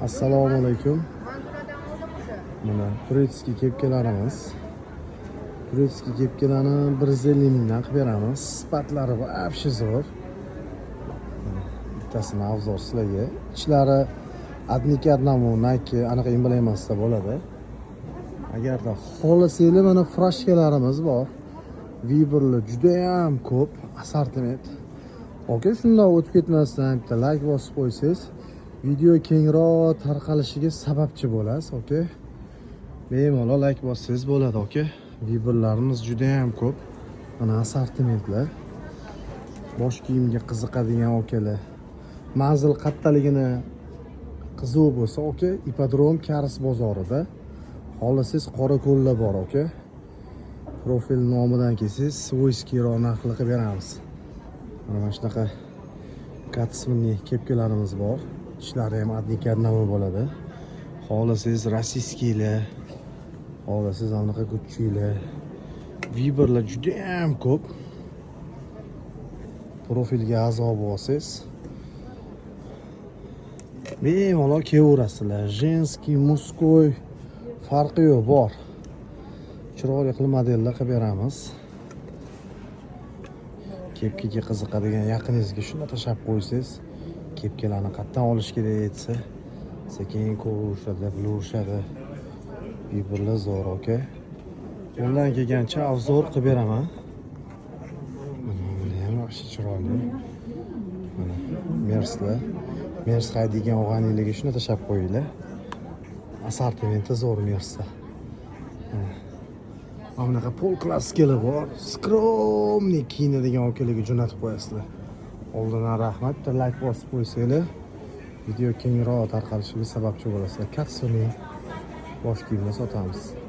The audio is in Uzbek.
Assalomu alaykum. Mana турецкий kepkalarimiz. Турецкий kepkalarni 150 mingdan qilib beramiz. Sifatlari вообще zo'r. Mana bittasini обзор sizlarga. Ichlari одни к одному Nike anaqa emblemasida bo'ladi. Agarda xohlasanglar, mana фуражка larimiz bor. Выбор lar juda ham ko'p, assortiment. Aka, shundoq o'tib ketmasdan bitta layk bosib qo'ysangiz, video kengroq tarqalishiga sababchi bo'lasiz, aka. Bemalol layk bossangiz bo'ladi, aka. Выбор larimiz juda ham ko'p. Mana assortimentlar. Bosh kiyimga qiziqadigan akalar. Manzil qattaligini qiziq bo'lsa, aka, Ipodrom Karis bozorida. Xohlasangiz, Qorako'lda bor, aka. Profil nomidan kelsangiz, свойский roq narxli qilib beramiz. Mana shunaqa качественный kepkalarimiz bor. Ichlari ham одни к одному bo'ladi. Xohlasangiz, российский lar, xohlasangiz, anaqa Guccilar. Выбор lar juda ham ko'p. Profilga a'zo bo'lsangiz, bemalol kelaverasizlar. Женский, мужской farqi yo'q, bor. Chiroyli qilib modellar qilib beramiz. Kepkaga qiziqadigan yaqiningizga shuni tashlab qo'ysangiz, kepkalarni qayerdan olish kerak desa, sekin ko'rishadi, bilaverishadi. Выбор lar zo'r, aka. Qo'ldan kelgancha обзор qilib beraman. Mana buni ham вообще chiroyli. Mana Merslar. Mers haydaydigan og'ayninglarga shuni tashlab qo'yinglar. Assortimenti zo'r Mersda. Mana bunaqa пол классика lar bor. Скромный kiyinadigan akalarga jo'natib qo'yasizlar. Oldindan rahmat. Bitta layk bosib qo'ysanglar, video kengroq tarqalishiga sababchi bo'lasizlar. Качественный bosh kiyimlar sotamiz.